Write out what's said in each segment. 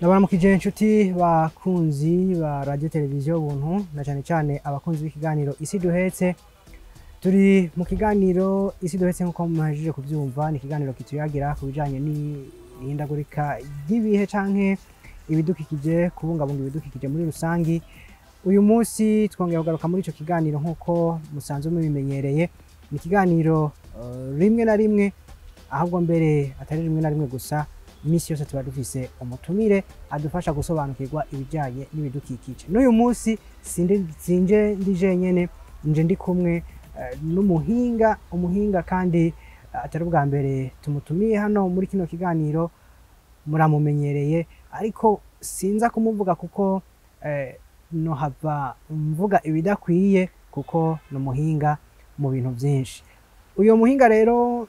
Ndabaramukije inshuti bakunzi ba radio televiziyo Ubuntu, na cyane cyane abakunzi b'ikiganiro Isi Duhetse. Turi mu kiganiro Isi Duhetse nk'uko muhejeje kubyumva. Ni ikiganiro kituyagira ku bijanye n'ihindagurika ry'ibihe canke ibidukikije, kubungabunga ibidukikije muri rusangi. Uyu munsi twongeye kugaruka muri ico kiganiro nk'uko musanzwe mubimenyereye. Ni ikiganiro rimwe na rimwe, ahubwo mbere atari rimwe na rimwe gusa, iminsi yose tuba dufise umutumire adufasha gusobanukirwa ibijyanye n'ibidukikije. N'uyu munsi sinje ndi jenyene, nje ndi kumwe n'umuhinga, umuhinga kandi atari ubwa mbere tumutumiye hano muri kino kiganiro. Muramumenyereye, ariko sinza kumuvuga kuko nohava mvuga ibidakwiye, kuko ni umuhinga mu bintu byinshi. Uyu muhinga rero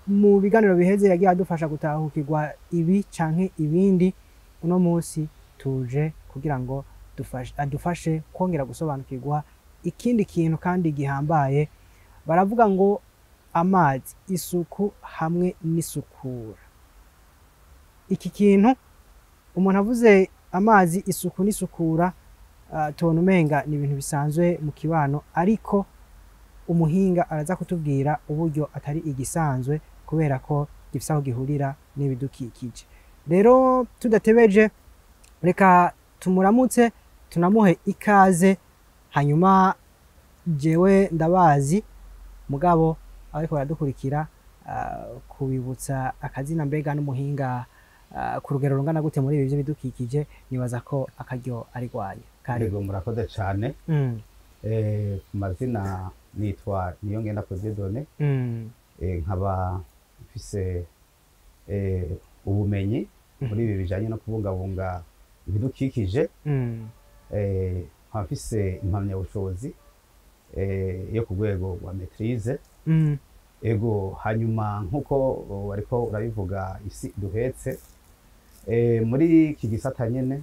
mu biganiro biheze yagiye adufasha gutahukirwa ibi canke ibindi. Uno munsi tuje kugira ngo adufashe kongera gusobanukirwa ikindi kintu kandi gihambaye. Baravuga ngo amazi, isuku hamwe n'isukura. Iki kintu, umuntu avuze amazi, isuku n'isukura, tubona umenga ni ibintu bisanzwe mu kibano, ariko umuhinga araza kutubwira uburyo atari igisanzwe, kubera ko gifise aho gihurira n'ibidukikije. Rero tudatebeje, reka tumuramutse, tunamuhe ikaze. Hanyuma jewe ndabazi, mugabo ariko baradukurikira, kubibutsa akazina, mbega n'umuhinga ku rugero rungana gute muri ibi by'ibidukikije? Nibaza ko akaryo ari rwanyu. Karibu. Yego, murakoze cyane. Ku mazina nitwa Niyongenda Dieudonné. Nkaba mfise ubumenyi muri ibi bijanye no kubungabunga ibidukikije. Nkaba mfise impamyabushobozi yo ku rwego rwa maîtrise. Ego, hanyuma nk'uko wariko urabivuga, Isi Duhetse, muri iki gisata nyene,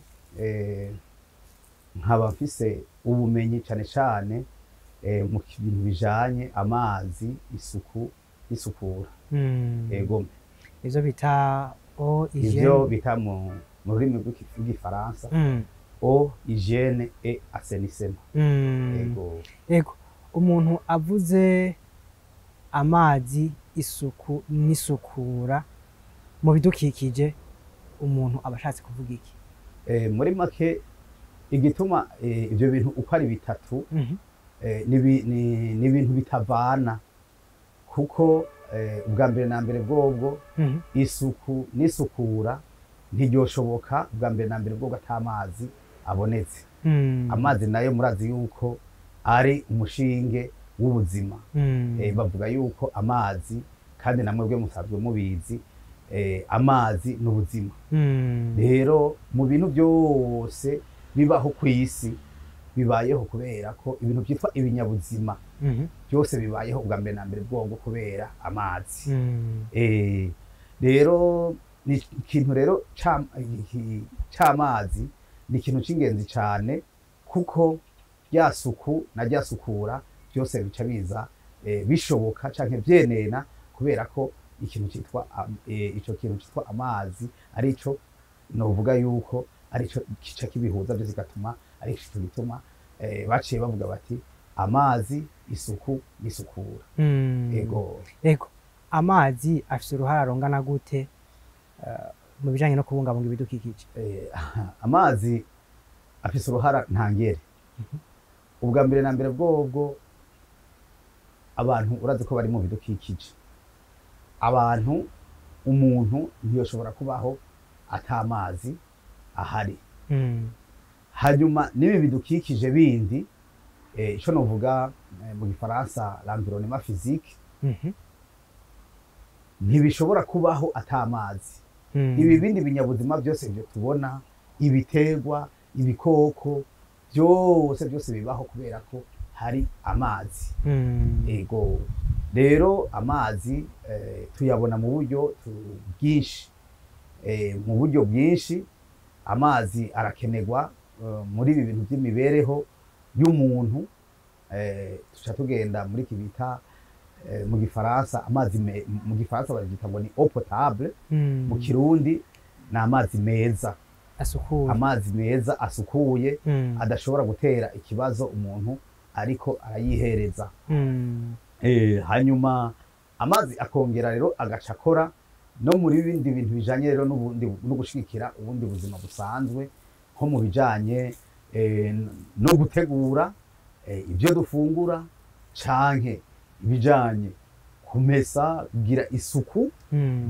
nkaba mfise ubumenyi cane cane mu bintu bijanye amazi, isuku n'isukura. Ego. Ivyo bita eau, ivyo hygiène. Bita mu rurimi rw'Igifaransa eau, hygiène et assainissement. Ego. Ego, umuntu avuze amazi, isuku n'isukura mu bidukikije, umuntu aba ashatse kuvuga iki? Muri make, igituma ivyo bintu uko ari bitatu ni ibintu bitavana, kuko ubwa mbere na mbere bwobwo isuku n'isukura ntiryoshoboka ubwa mbere na mbere bwobwo ata amazi abonetse. Amazi nayo murazi yuko ari umushinge w'ubuzima. Bavuga yuko amazi, kandi namwe bwe musanzwe mubizi, amazi ni ubuzima. Rero mu bintu byose bibaho ku isi, bibayeho kubera ko ibintu byitwa ibinyabuzima byose bibayeho ubwa mbere na mbere bwobwo kubera amazi. Rero ni ikintu rero c'amazi ni ikintu c'ingenzi cane, kuko rya suku na rya sukura byose bica biza bishoboka canke vyenena kubera ko ikintu citwa ico kintu citwa amazi arico novuga yuko arico kica kibihuza byose, bigatuma arico gituma baciye bavuga bati amazi, isuku n'isukura. Ego. Ego, amazi afise uruhara rungana gute mu bijanye no kubungabunga ibidukikije? Amazi afise uruhara ntangere. Ubwa mbere na mbere bwobwo, abantu urazi ko bari mu bidukikije. Abantu, umuntu ntiyoshobora kubaho ata amazi ahari. Hanyuma n'ibi bidukikije bindi, ico novuga mu Gifaransa l'environnement physique, ntibishobora kubaho ata amazi. Ibi bindi binyabuzima byose ibyo tubona, ibiterwa, ibikoko, byose byose bibaho kubera ko hari amazi. Ego, rero amazi tuyabona mu buryo bwinshi. Mu buryo bwinshi amazi arakenerwa muri ibi bintu by'imibereho y'umuntu. Tuca tugenda muri iki bita mu Gifaransa amazi mu Gifaransa babyita ngo ni eau potable, mu Kirundi ni amazi meza. Asukuye. Amazi meza asukuye, adashobora gutera ikibazo umuntu ariko arayihereza. Hanyuma amazi akongera rero agaca akora no muri bindi bintu bijanye rero n'ubundi no gushigikira ubundi buzima busanzwe, nko mu bijanye no gutegura ibyo dufungura, canke ibijanye kumesa, kugira isuku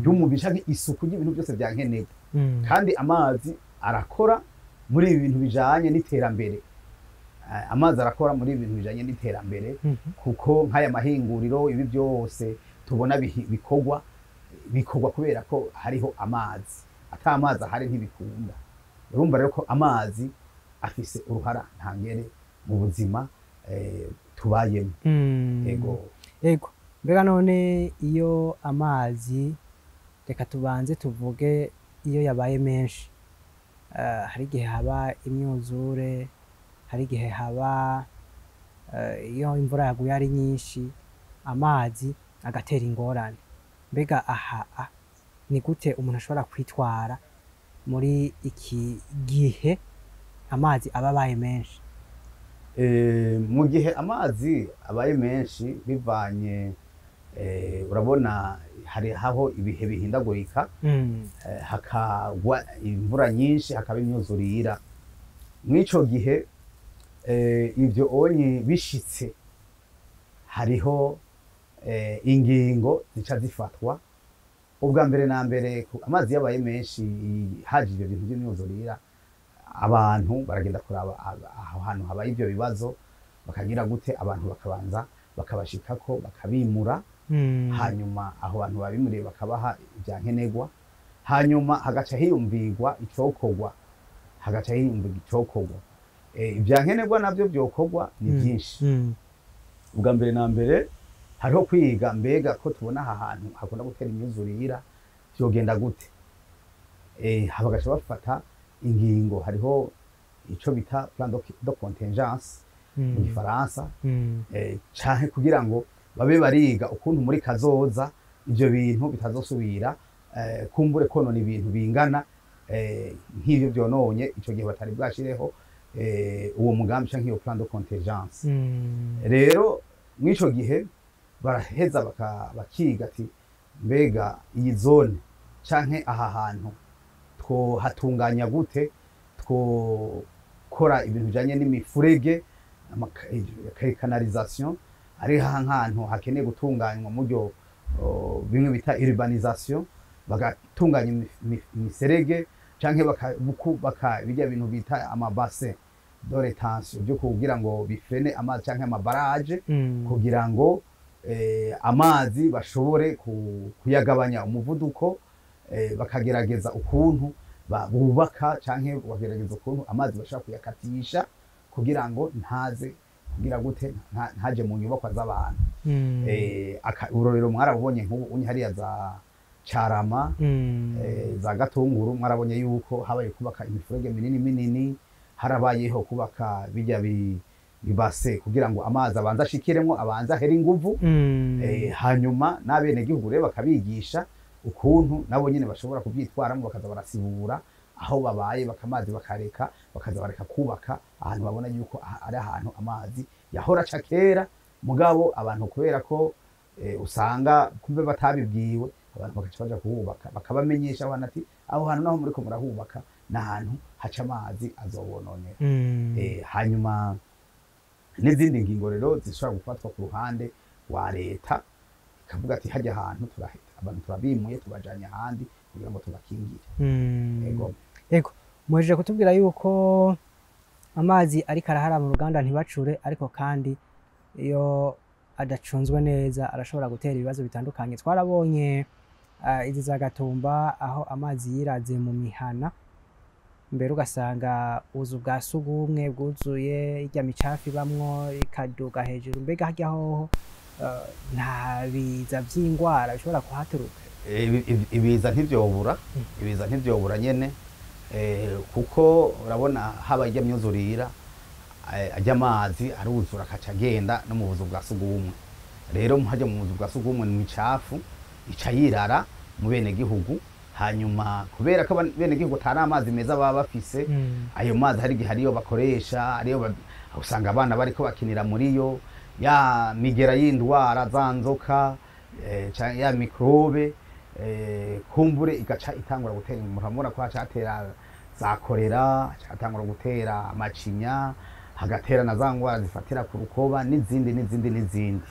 ry'umubiri, canke isuku ry'ibintu byose vya nkenerwa. Kandi amazi arakora muri ibi bintu bijanye n'iterambere. Amazi arakora muri ibi bintu bijanye n'iterambere, kuko nk'aya mahinguriro, ibi byose tubona bikorwa kubera ko hariho amazi. Ata amazi ahari ntibikunda. Urumva rero ko amazi afise uruhara ntangere mu buzima tubayemo. Ego. Ego. Mbega none iyo amazi, reka tubanze tuvuge iyo yabaye menshi, hari igihe haba imyuzure, hari igihe haba iyo imvura yaguye ari nyinshi, amazi agatera ingorane. Mbega aha ni gute umuntu ashobora kwitwara muri iki gihe amazi aba abaye menshi? Mu gihe amazi abaye menshi, bivanye, urabona hari aho ibihe bihindagurika, hakagwa imvura nyinshi, hakaba imyuzurira. Mw'ico gihe ivyo onye bishitse, hariho ingingo zica zifatwa. Ubwa mbere na mbere, amazi yabaye menshi, haje ivyo bintu vy'imyuzurira, abantu baragenda kuraba aho hantu habaye ivyo bibazo, bakagira gute, abantu bakabanza bakabashikako, bakabimura. Hanyuma aho bantu babimuriye bakabaha ibya nkenerwa, hanyuma hagaca hiyumvirwa icokorwa. Hagaca hiyumvirwa icokorwa. Ibya nkenerwa navyo vyokorwa ni byinshi. Ubwa mbere na mbere hariho kwiga, mbega ko tubona aha hantu hakunda gutera imyuzurira, vyogenda gute? Bagaca bafata ingingo. Hariho ico bita plan de contingence mu gifaransa, canke kugira ngo babe bariga ukuntu muri kazoza ivyo bintu bitazosubira, kumbure konona ibintu bingana nk'ivyo vyononye ico gihe batari bwashireho uwo mugambi canke iyo plan de contingence. Rero mw'ico gihe baraheza bakiga ati mbega iyi zone canke aha hantu twohatunganya gute, twokora ibintu bijanye n'imifurege, canalisation, ari ahantu hakeneye gutunganywa mu buryo bimwe bita urbanisation, bagatunganya imiserege, canke bakubaka bijya bintu bita amabase de rétention byo kugira ngo bifrene amazi, canke amabaraje, kugira ngo amazi bashobore kuyagabanya umuvuduko, bakagerageza ukuntu bubaka, canke bakagerageza ukuntu amazi bashobora kuyakatisha kugira ngo ntaze kugira gute, ntaje mu nyubakwa z'abantu. Urorero mwarabonye nk'ubu unyi hariya za Carama, za Gatunguru, mwarabonye yuko habaye kubaka imifurege minini minini, harabayeho kubaka bijya bibase kugira ngo amazi abanze ashikiremwo, abanze ahere inguvu. Hanyuma n'abenegihugu rero bakabigisha ukuntu nabo nyene bashobora kuvyitwaramo, bakaza barasibura aho babaye, bakamazi bakareka, bakaza bareka kubaka ahantu babona yuko ari ahantu amazi yahora aca kera. Mugabo abantu kubera ko usanga kumbe batabibwiwe, abantu bagaca baja kuhubaka, bakabamenyesha abantu ati aho hantu naho muriko murahubaka n'ahantu haca amazi azobononera. Hanyuma n'izindi ngingo rero zishobora gufatwa ku ruhande rwa leta, ikavuga ati hajya ahantu turahita abantu turabimuye, tubajanye ahandi kugira ngo tubakingire. Ego. Ego, muhejeje kutubwira yuko amazi ariko arahara mu ruganda ntibacure, ariko kandi iyo adacunzwe neza arashobora gutera ibibazo bitandukanye. Twarabonye izi za Gatumba aho amazi yiraze mu mihana, mbere ugasanga ubuzu bwa sugumwe bwuzuye irya micafu ibamwo ikaduga hejuru. Mbega harya hoho nta biza vy'ingwara bishobora kuhaturuka? Ibiza ntivyobura, ibiza ntivyobura nyene, kuko urabona haba irya myuzurira, ajya amazi aruzura akaca agenda no mu buzu bwa sugumwe. Rero hajya mu buzu bwa sugumwe ni micafu ica yirara mu bene gihugu, Hanyuma kubera ko abenegihugu atari amazi meza baba bafise, ayo mazi hari igihe ariyo bakoresha, ariyo usanga abana bariko bakinira muri yo, ya migera y'indwara za nzoka, ya mikrobe, kumbure igaca itangura gutera, murabona ko haca hatera za korera, haca hatangura gutera amacinya, hagatera na za ngwara zifatira ku rukoba n'izindi n'izindi n'izindi.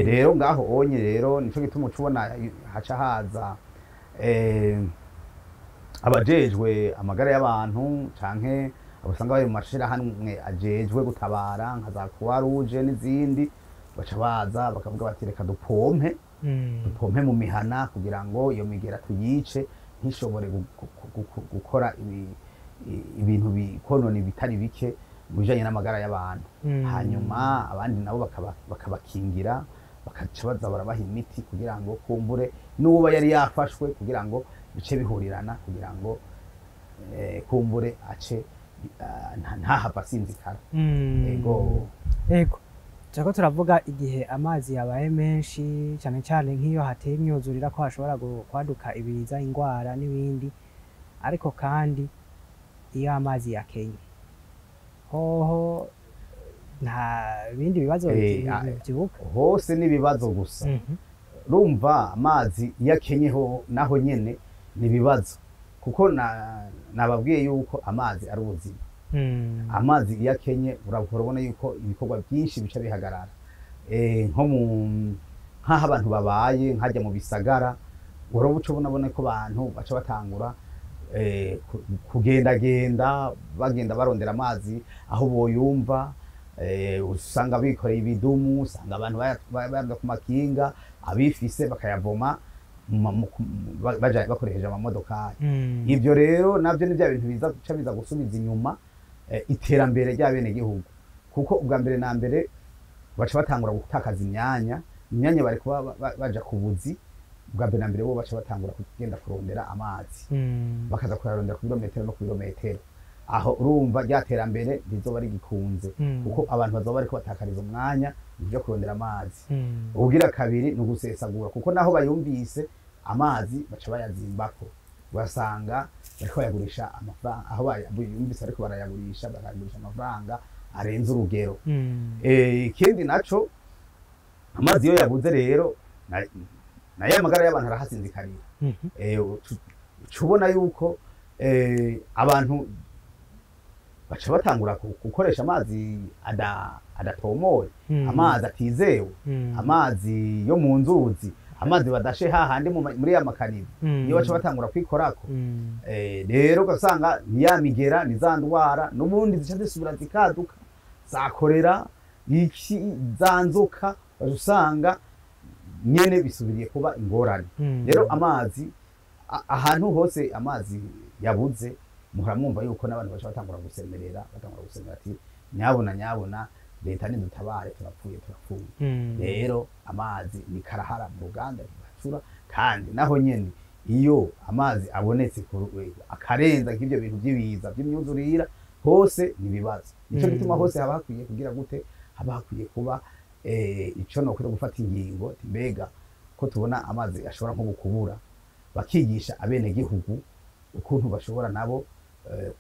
Rero ngaho onye rero nico gituma ucubona haca haza abajejwe amagara y'abantu canke abasanga bari mu mashirahamwe ajejwe gutabara nka za Croix Rouge n'izindi, baca baza bakavuga bati reka dupompe, dupompe mu mihana kugira ngo iyo migera tuyice ntishobore gukora ibintu bikonona bitari bike mu bijanye n'amagara y'abantu. Hanyuma abandi nabo bakabakingira, bakaca baza barabaha imiti kugira ngo kumbure n'uba yari yafashwe kugira ngo bice bihurirana kugira ngo kumbure ace ntahava asinzikara. Ego. Ego. Turiko turavuga igihe amazi yabaye menshi, cyane cyane nk'iyo hateye imyuzurira ko hashobora kwaduka ibiza, ingwara n'ibindi, ariko kandi iyo amazi yakenye hoho nta bindi bibazo byibuka hose n'ibibazo gusa. Rumva amazi iyo akenye ho naho nyene ni ibibazo, kuko nababwiye yuko amazi ari ubuzima. Amazi iyo akenye urabona yuko ibikorwa byinshi bica bihagarara. Nko mu nkaho abantu babaye nkajya mu bisagara, urabuca ubona ko abantu baca batangura kugendagenda bagenda barondera amazi aho boyumva. Usanga bikoreye ibidumu, usanga abantu bayanda ku makinga, abifise bakayavoma bakoresheje amamodokari. Ibyo rero navyo ni bya bintu biza guca biza gusubiza inyuma iterambere ry'abenegihugu, kuko ubwa mbere na mbere baca batangura gutakaza imyanya bari kuba baja ku buzi. Ubwa mbere na mbere bo baca batangura kugenda kurondera amazi, bakaza kuyarondera ku birometero no ku birometero. Aho urumva rya terambere rizoba rigikunze, kuko abantu bazoba bariko batakariza umwanya mu kurondera amazi. Ubugira kabiri ni ugusesagura, kuko naho bayumvise amazi baca bayazimbako, ugasanga bariko bayagurisha amafaranga, aho bayumvise ariko barayagurisha, barayagurisha amafaranga arenze urugero. Ikindi naco, amazi iyo yabuze rero nayo amagara y'abantu arahasinzikarira. Ucubona yuko abantu baca batangura gukoresha amazi adatomoye, amazi atizewe, amazi yo mu nzuzi, amazi badashe hahandi muri ya makanivu, iyo baca batangura kwikorako. Rero ugasanga ni ya migera, ni za ndwara n'ubundi zica zisubira zikaduka, zakorera iki, za nzoka, usanga nyene bisubiriye kuba ingorane. Rero amazi ahantu hose amazi yabuze, muhora mwumva yuko n'abantu baca batangura gusemerera, batangura gusemerera ati nyabona nyabona leta nidutabare, turapfuye turapfuye. Rero amazi ni karahara mu ruganda rwacura, kandi naho nyene iyo amazi abonetse akarenza nk'ibyo bintu by'ibiza by'imyuzurira hose ni ibibazo. Nico gituma hose haba hakwiye kugira gute, haba hakwiye kuba ico no kwita gufata ingingo mbega ko tubona amazi ashobora nko gukubura, bakigisha abenegihugu ukuntu bashobora nabo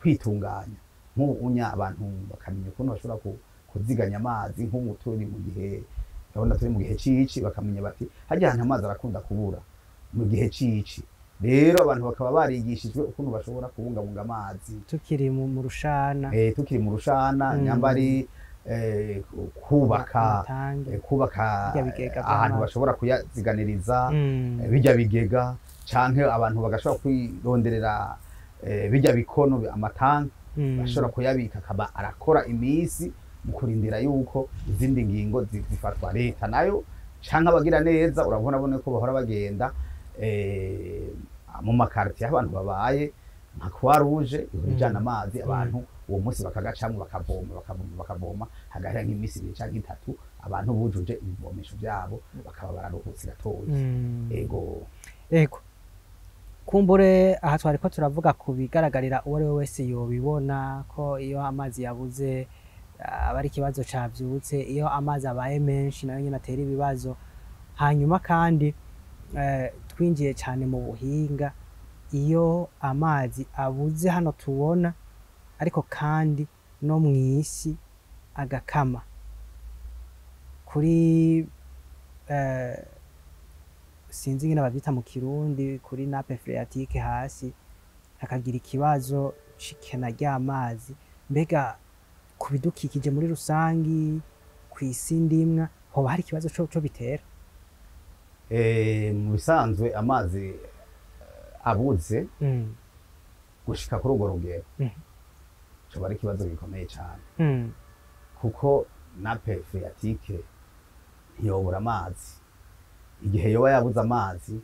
kwitunganya. Nk'ubu abantu bakamenya ukuntu bashobora kuziganya amazi, nk'ubu turi mu gihe urabona turi mu gihe cici, bakamenya bati hajya ahantu amazi arakunda kubura mu gihe cici. Rero abantu bakaba barigishijwe ukuntu bashobora kubungabunga amazi tukiri mu rushana, tukiri mu rushana, nyambari kubaka ahantu bashobora kuyaziganiriza, bijya bigega, canke abantu bagashobora kwironderera bijya bikono amatanki, bashobora kuyabika akaba arakora imisi mu kurindira yuko izindi ngingo zifatwa. Leta nayo canke abagira neza urabona bone ko bahora bagenda mu makartier abantu babaye nka Croix Rouge ihora amazi abantu uwo munsi bakagacamwe, bakavoma bakavoma bakavoma, hagahera nk'imisi ibiri canke itatu abantu bujuje ibivomesho byabo bakaba bararuhutse gatoya. Ego. Ego. Kumbure aha twariko turavuga ku bigaragarira uwo ari we wese yobibona ko iyo amazi yabuze aba ari ikibazo cavyutse, iyo amazi abaye menshi nayo nyene atera ibibazo. Hanyuma kandi twinjiye cyane mu buhinga, Iyo amazi abuze hano tubona, ariko kandi no mw'isi agakama kuri sinzi ingene bavyita mu Kirundi, kuri nappe phréatique hasi hakagira ikibazo c'ikena ry'amazi, mbega ku bidukikije muri rusangi, kw'isi ndimwa, hoba hari ikibazo co bitera? Mu bisanzwe amazi abuze gushika kuri urwo rugero, coba ari ikibazo gikomeye cane, kuko nappe phréatique ntiyobura amazi. Igihe yoba yabuze amazi,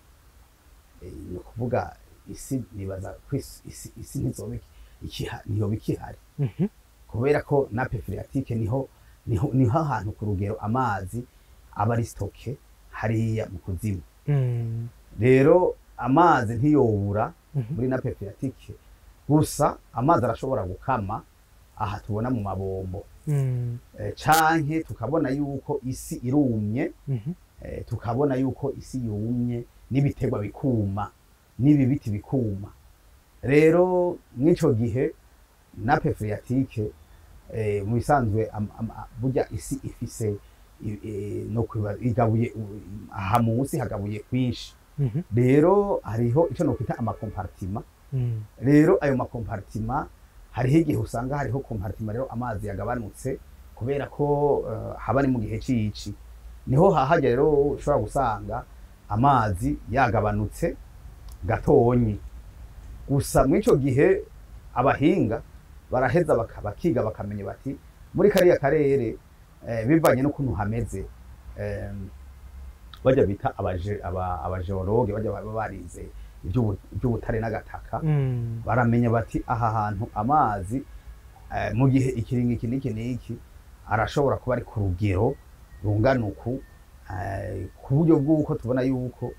ni ukuvuga isi, nibaza ko isi ntizoba ntiyoba ikihari, kubera ko nappe phréatique niho ahantu ku rugero amazi aba ari stocké hariya mu kuzimu. Rero amazi ntiyobura muri nappe phréatique. Gusa amazi arashobora gukama aha tubona mu mabombo, canke tukabona yuko isi irumye, tukabona yuko isi yumye n'ibiterwa bikuma n'ibi biti bikuma. Rero mw'ico gihe nappe phréatique, mu bisanzwe burya isi ifise no igabuye aha munsi hagabuye kwinshi. Rero hariho ico nokwita ama compartiments. Rero ayo ma compartiments, hariho igihe usanga hariho compartiment rero amazi yagabanutse, kubera ko haba ari mu gihe c'ici, niho hahajya rero ushobora gusanga amazi yagabanutse gatonyi. Gusa mw'ico gihe abahinga baraheza bakiga, bakamenya bati muri kariya karere, bivanye n'ukuntu hameze, bajya bita aba géologues, bajya baba barize iby'ubutare n'agataka, baramenya bati aha hantu amazi, mu gihe ikiringo iki n'iki n'iki, arashobora kuba ari ku rugero rungana uku, ku buryo bw'uko tubona yuko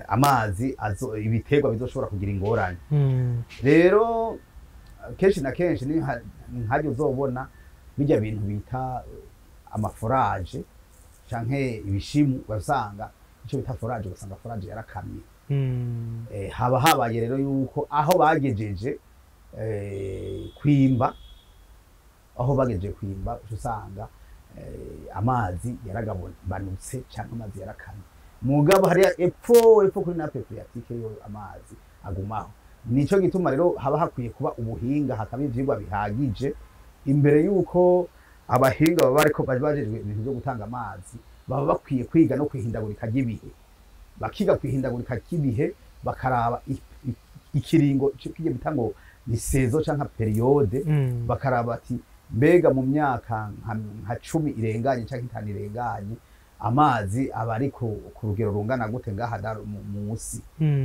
amazi ibiterwa bizoshobora kugira ingorane. Rero kenshi na kenshi ni nkajya uzobona bijya bintu bita ama forages canke ibishimu, ugasanga icyo bita forage, ugasanga forage yarakamye. Haba habaye rero yuko aho bagejeje kwimba, aho bagejeje kwimba, uca usanga amazi yaragabanutse cyangwa amazi yarakamye. Mugabo hariya epfo epfo kuri nappe phréatique yo amazi agumaho. Nico gituma rero haba hakwiye kuba ubuhinga, hakaba ivyigwa bihagije imbere yuko abahinga baba bariko bajejwe ibintu byo gutanga amazi, baba bakwiye kwiga no kwihindagurika ry'ibihe, bakiga kwihindagurika ry'ibihe, bakaraba ikiringo kirya bita ngo ni saison canke période, bakaraba ati mbega mu myaka nka 10 irenganye canke 5 irenganye, amazi aba ari ku rugero rungana gute ngaha musi?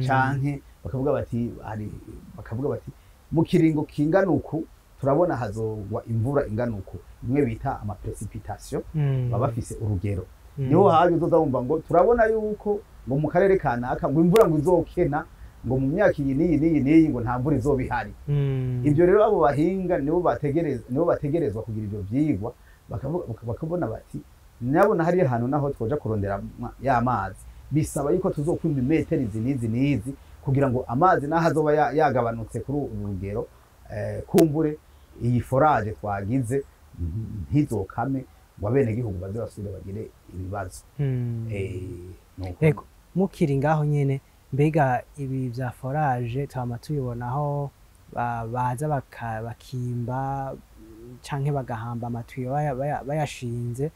Canke bakavuga bati hari, bakavuga bati mu kiringo kingana uku turabona hazogwa imvura ingana uku, imwe bita ama précipitations, baba bafise urugero. Niho haje uzoza wumva ngo turabona yuko ngo mu karere kanaka ngo imvura ngo izokena, ngo mu myaka iyi n'iyi n'iyi n'iyi ngo nta mvura izoba ihari. Ibyo rero abo bahinga nibo bategerezwa kugira ivyo vyigwa, bakabona bati nyabona hariya hantu naho twoja kurondera ya mazi, bisaba yuko tuzokwima imetero izi n'izi n'izi, kugira ngo amazi naho azoba yagabanutse kuri uru rugero, kumbure iyi forage twagize ntizokame ngo abenegihugu baze basubire bagire ibibazo. Nuko. Ego, mukiri ngaho nyene, mbega ibi vya forage twama tubibonaho, baza bakimba canke bagahamba amatiyo bayashinze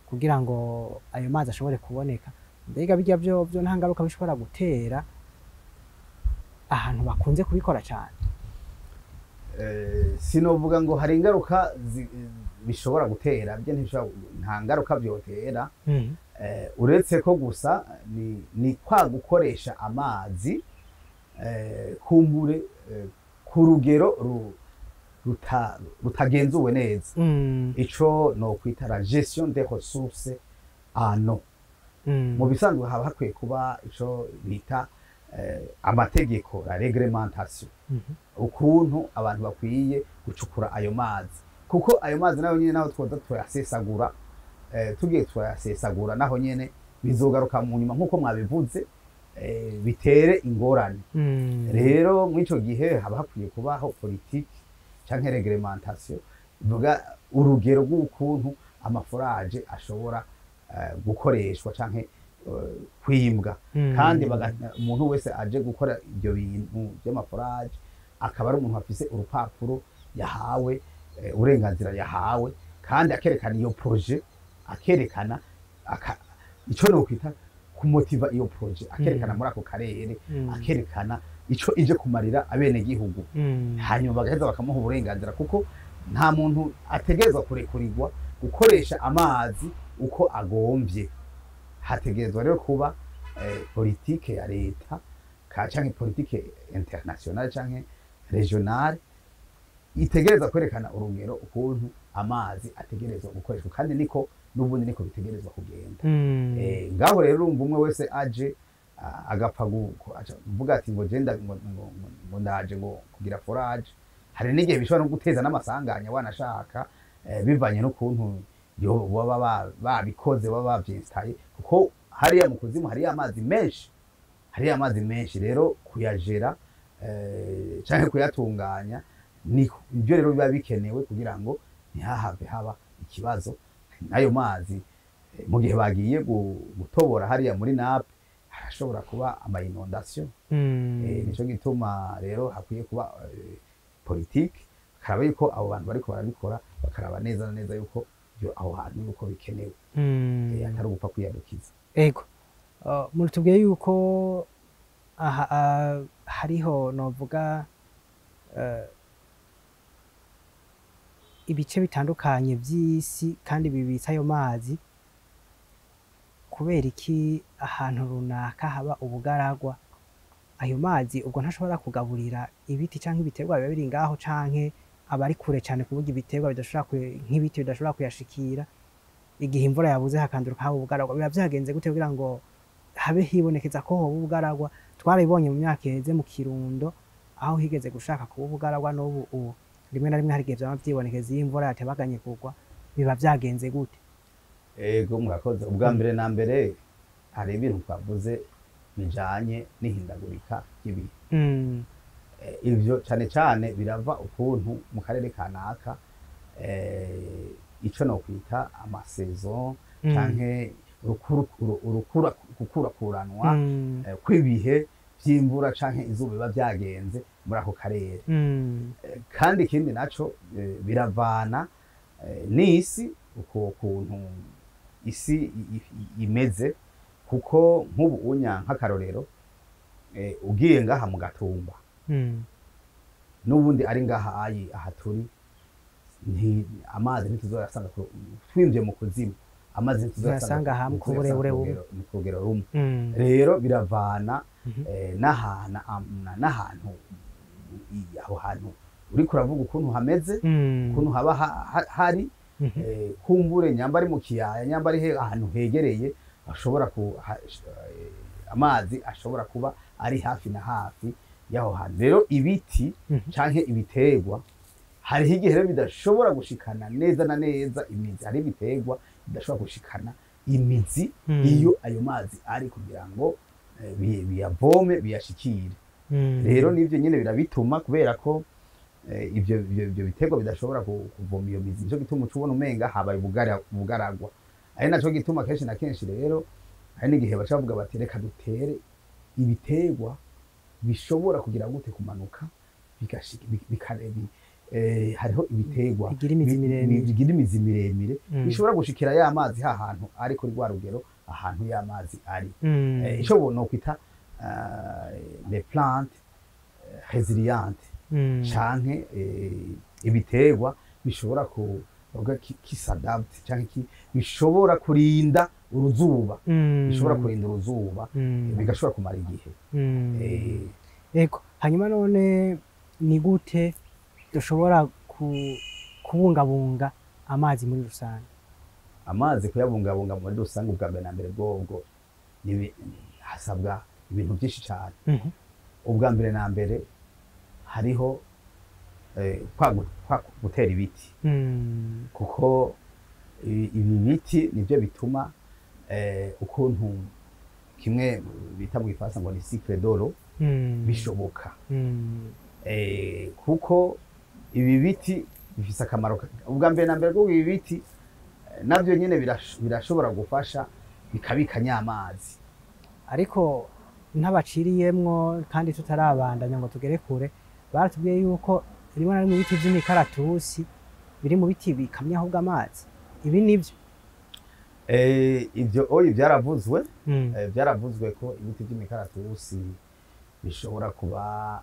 kugira ngo ayo mazi ashobore kuboneka, mbega birya vyo nta ngaruka bishobora gutera ahantu bakunze kubikora cane? Sinovuga ngo hari ingaruka bishobora gutera, byo ntibishobora, nta ngaruka vyotera, uretse ko gusa ni kwa gukoresha amazi, kumbure ku rugero rutagenzuwe neza, ico no kwita la gestion des ressources en eau. Mu bisanzwe haba hakwiye kuba ico bita amategeko, la réglementation, ukuntu abantu bakwiye gucukura ayo mazi, kuko ayo mazi nayo nyene naho twoza turayasesagura, tugiye turayasesagura naho nyene bizogaruka mu nyuma nk'uko mwabivuze. bitere ingorane. Rero muri ico gihe haba hakwiye kubaho politiki canke réglementation ivuga urugero rw'ukuntu ama forages ashobora gukoreshwa canke kwimbwa. Kandi umuntu wese aje gukora ibyo bintu by'ama forages akaba ari umuntu afise urupapuro yahawe, uburenganzira yahawe, kandi akerekana iyo projet, akerekana ico nokwita kumotiva iyo projet, akerekana muri ako karere, akerekana ico ije kumarira abenegihugu. Hanyuma bagaheza bakamuha uburenganzira, kuko nta muntu ategerezwa kurekurirwa gukoresha amazi uko agomvye. Hategerezwa rero kuba politike ya leta canke politike internationale canke régionale itegereza kwerekana urugero ukuntu amazi ategerezwa gukoreshwa, kandi niko n'ubundi niko bitegerezwa kugenda. Ngaho rero urumva umwe wese aje agapfa kuvuga ati ngo je ngo ndaje ngo kugira forage, hari n'igihe bishobora no guteza n'amasanganya wanashaka, bivanye n'ukuntu baba babikoze, baba bavyinstaye, kuko hariya mu kuzimu hariya amazi menshi, hariya amazi menshi. Rero kuyajera canke kuyatunganya ni ibyo rero biba bikenewe kugira ngo ntihahave haba ikibazo n'ayo mazi. Mu gihe bagiye gutobora hariya muri nappe, harashobora kuba ama inondations. Nico gituma rero hakwiye kuba politike, bakaraba yuko abo bantu bariko barabikora, bakaraba neza na neza yuko aho hantu yuko bikenewe, atari ugupfa kwiyadukiza. Ego. Mutubwiye yuko aha hariho novuga ibice bitandukanye vy'isi kandi bibitse ayo mazi. Kubera iki ahantu runaka haba ubugaragwa? Ayo mazi ubwo ntashobora kugaburira ibiti canke ibiterwa biba biri ngaho, canke aba ari kure cane ku buryo ibiterwa bidashobora nk'ibiti bidashobora kuyashikira? Igihe imvura yabuze hakanduruka haba ubugaragwa, biba vyagenze gute kugira ngo habe hibonekeza ko hoba ubugaragwa? Twarabibonye mu myaka iheze mu Kirundo, aho higeze gushaka kuba ubugaragwa. N'ubu ubu rimwe na rimwe hari igihe vyama vyibonekeza iyo imvura yatebaganye kugwa. Biba vyagenze gute? Ego, murakoze. Ubwa mbere na mbere hari ibintu twavuze bijanye n'ihindagurika ry'ibihe. Ivyo cane cane birava ukuntu mu karere kanaka, ico nokwita ama saisons canke gukurakuranwa kw'ibihe vy'imvura canke izuba biba vyagenze muri ako karere. Kandi ikindi naco, biravana n'isi, uko kuntu isi imeze, kuko nk'ubu unya nk'akarorero, ugiye ngaha mu Gatumba, n'ubundi ari ngaha ayi aha turi, amazi ntituzoyasanga twinjiye mu kuzimu, amazi ntituyasanga hamwe ku burebure bumwe. Ku rugero rumwe. Rero biravana n'ahantu aho hantu uriko uravuga ukuntu hameze, ukuntu haba hari kumbure nyamba ari mu kiyaya, nyamba ari ahantu hegereye ashobora ku amazi ashobora kuba ari hafi na hafi y'aho hantu. Rero ibiti canke ibiterwa, hariho igihe rero bidashobora gushikana neza na neza imizi. Hari ibiterwa bidashobora gushikana imizi iyo ayo mazi ari, kugira ngo biyavome, biyashikire. Rero nivyo nyene birabituma, kubera ko ivyo biterwa bidashobora kuvoma iyo mizi. Nico gituma uca ubona umenga habaye ubugaragwa. Ari naco gituma kenshi na kenshi rero hari n'igihe baca bavuga bati: "Reka dutere ibiterwa bishobora kugira gute, kumanuka bigashika hariho ibiterwa bigira imizi miremire. Bigira imizi miremire, bishobora gushikira ya mazi ha hantu ari kuri rwa rugero ahantu y'amazi ari." Ico nokwita les plantes résilientes canke ibiterwa bishobora ku bavuga qui s'adapte canke bishobora kurinda uruzuba, bishobora kurinda uruzuba, bigashobora kumara igihe. Ego, hanyuma none ni gute dushobora kubungabunga amazi muri rusange? Amazi kuyabungabunga muri rusange, ubwa mbere na mbere bwobwo hasabwa ibintu byinshi cyane. Ubwa mbere na mbere hariho kwa gutera ibiti, kuko ibi biti nibyo bituma ukuntu Kimwe bita mu gifaransa ngo ni cycle de l'eau, bishoboka. Kuko ibi biti bifise akamaro ubwa mbere na mbere bwo ibi biti navyo nyene birashobora gufasha bikabika nyamazi. Ariko ntabaciriyemwo kandi tutarabandanya ngo tugere kure, baratubwiye yuko rimwe na rimwe ibiti vy'imikaratusi biri mu biti bikamya ahubwo amazi. Ibi nivyo? Ivyo oyi byaravuzwe. Byaravuzwe ko ibiti vy'imikaratusi bishobora kuba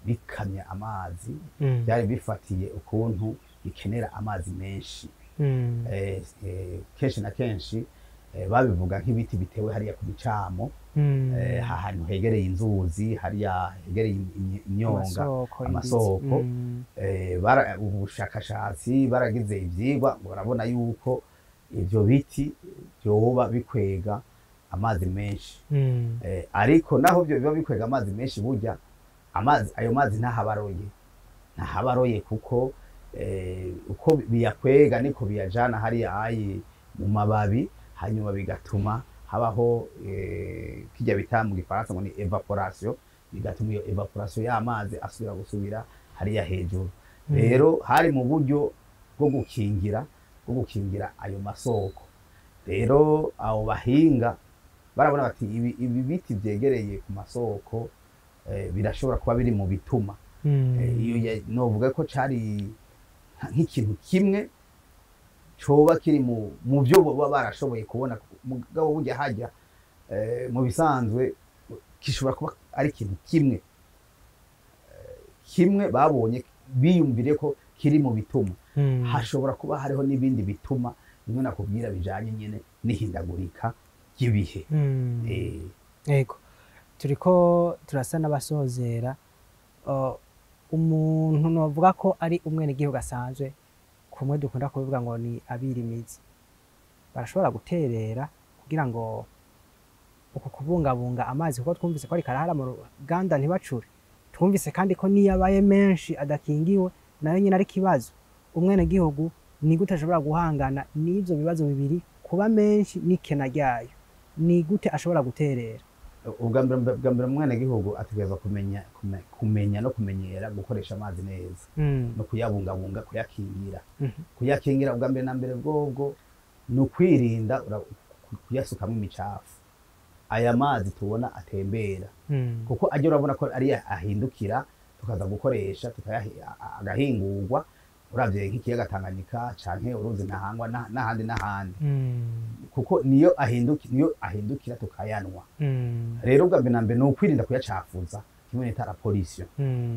bikamya amazi. Byari bifatiye ukuntu bikenera amazi menshi. Kenshi na kenshi babivuga nk'ibiti bitewe hariya ku micamo, ahantu hegereye inzuzi, hariya hegereye imyonga, amasoko, amasoko. Imbizi. Ubushakashatsi baragize ivyigwa ngo barabona yuko ivyo biti vyoba bikwega amazi menshi. Ariko naho byo biba bikwega amazi menshi, burya amazi, ayo mazi ntahabaroye kuko uko biyakwega niko biyajana hariya ayi mu mababi, hanyuma bigatuma habaho kirya bita mu gifaransa ngo ni évaporation, bigatuma iyo évaporation y'amazi asubira gusubira hariya hejuru. Rero hari mu buryo bwo gukingira ayo masoko. Rero abo bahinga barabona bati ibi biti vyegereye ku masoko birashobora kuba biri mu bituma iyo novuga ko cari nk'ikintu kimwe coba kiri mu byo baba barashoboye kubona. Mugabo burya hajya mu bisanzwe gishobora kuba ari ikintu kimwe kimwe babonye biyumvire ko kiri mu bituma. Hashobora kuba hariho n'ibindi bituma, bimwe nakubwira bijanye nyene n'ihindagurika ry'ibihe. Ego, turiko turasa n'abasozera. Umuntu novuga ko ari umwenegihugu asanzwe, kumwe dukunda kubivuga ngo ni abirimizi, barashobora guterera kugira ngo uku kubungabunga amazi, kuko twumvise ko ari karahara mu ruganda ntibacure, twumvise kandi ko niyo abaye menshi adakingiwe nayo nyine ari ikibazo. Umwenegihugu ni gute ashobora guhangana n'ivyo bibazo bibiri, kuba menshi n'ikena ryayo? Ni gute ashobora guterera? Ubwa mbere umwenegihugu ategerezwa kumenya no kumenyera gukoresha amazi neza no kuyabungabunga, kuyakingira. Kuyakingira ubwa mbere na mbere bwobwo ni ukwirinda kuyasukamo imicafu, aya mazi tubona atembera, kuko ajya urabona ko ari ahindukira tukaza gukoresha agahingurwa. Uravye nk'ikiyaga Tanganyika canke uruzi Ntahangwa n'ahandi n'ahandi, kuko niyo ahindukira tukayanwa. Rero ubwa mbere na mbere ni ukwirinda kuyacafuza, kimwe nita la pollution.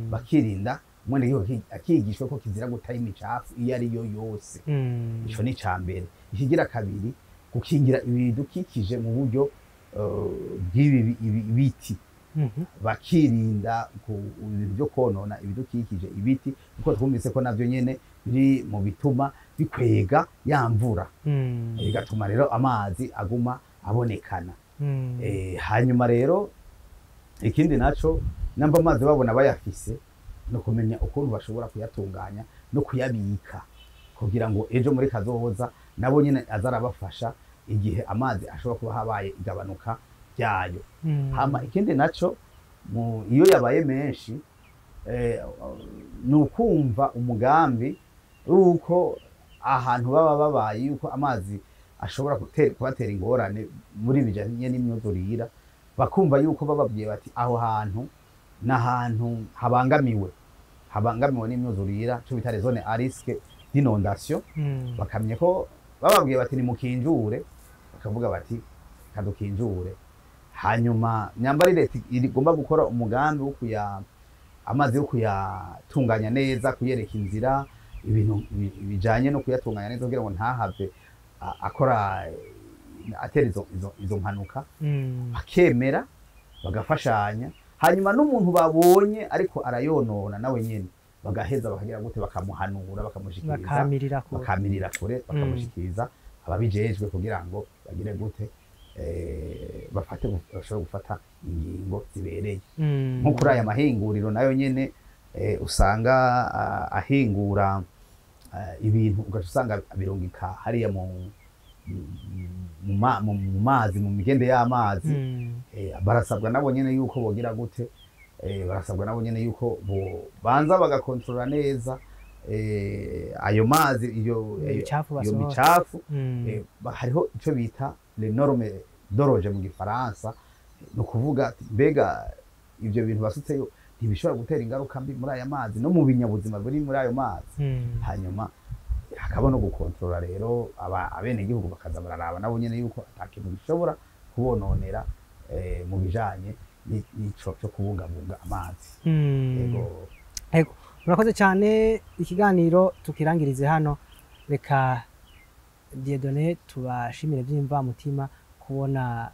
Bakirinda, umwenegihugu akigishwa ko kizira guta imicafu iyo ari yo yose. Ico ni ica mbere. Ikigira kabiri, gukingira ibidukikije mu buryo bw'ibi biti. Bakirinda ku ibintu byo konona ibidukikije, ibiti, kuko twumvise ko navyo nyene biri mu bituma bikwega ya mvura, bigatuma rero amazi aguma abonekana. Hanyuma rero ikindi naco, namba amazi babona bayafise, no kumenya ukuntu bashobora kuyatunganya no kuyabika kugira ngo ejo muri kazoza nabo nyene azarabafasha igihe amazi ashobora kuba habaye igabanuka ryayo. Hama ikindi naco, iyo yabaye menshi, ni ukumva umugambi wuko ahantu baba babaye yuko amazi ashobora kubatera ingorane muri bijanye n'imyuzurira, bakumva yuko bababwiye bati aho hantu ni ahantu habangamiwe n'imyuzurira, cyo bita les zones à risque d'inondation. Bakamenya ko bababwiye bati nimukinjure, bakavuga bati kadukinjure. Hanyuma nyambari leta igomba gukora umugambi wo kuya amazi yo kuyatunganya neza, kuyereka inzira ibintu bijanye no kuyatunganya neza kugira ngo ntahave akora atera izo mpanuka. Bakemera bagafashanya, hanyuma n'umuntu babonye ariko arayonona nawe nyene bagaheza bakagira gute, bakamuhanura, bakamushikiriza. Bakamirira kure. Bakamirira kure, bakamushikiriza ababijejwe kugira ngo bagire gute, bafate, bashobore gufata ingingo zibereye. Nko kuri aya mahinguriro nayo nyene usanga ahingura ibintu, ugaca usanga abirungika hariya mu mu mazi, mu migende y'amazi. Barasabwa nabo nyene yuko bogira gute? Barasabwa nabo nyene yuko banza bagakontorora neza ayo mazi, iyo Imicafu iyo basohora. micafu. Hariho ico bita les normes d'origine mu gifaransa, ni ukuvuga ati, mbega ivyo bintu basutseyo ntibishobora gutera ingaruka mbi muri aya mazi no mu binyabuzima biri muri ayo mazi? Hanyuma hakaba no gukontorora rero abenegihugu bakaza bararaba nabo nyene yuko ata kintu gishobora kubononera mu bijanye n'ico cyo kubungabunga amazi. Yego. Ego, murakoze cyane. Ikiganiro tukirangirize hano. Reka Dieudonné tubashimire by'imvamutima kubona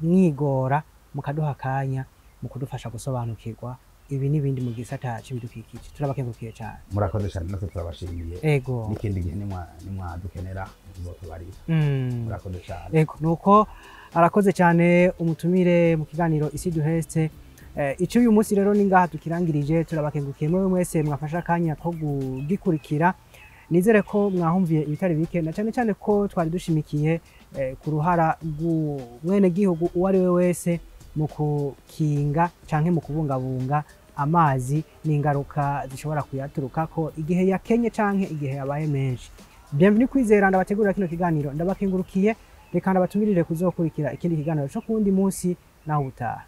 mwigora mukaduha akanya mu kudufasha gusobanukirwa ibi n'ibindi mu gisata c'ibidukikije. Turabakengurukiye cyane. Murakoze cyane, natwe turabashimiye. N'ikindi gihe nimwadukenera muzotubarira. Murakoze cyane. Ego, nuko arakoze cyane umutumire mu kiganiro Isi Duhetse. Icyo uyu munsi rero ni ngaha tukirangirije. Turabakengurukiye mwe mwese mwafashe akanya ko kugikurikira. Nizere ko mwahumviye ibitari bike, na cyane cyane ko twari dushimikiye ku ruhara rw'umwenegihugu uwo ari we wese mu kukinga canke mu kubungabunga amazi n'ingaruka zishobora kuyaturukako igihe yakenye canke igihe yabaye menshi. Bienvenue Kwizera ndabategurira kino kiganiro, ndabakengurukiye. Reka ndabatumirire kuzokurikira ikindi kiganiro cyo kuwundi munsi. Naho ubutaha.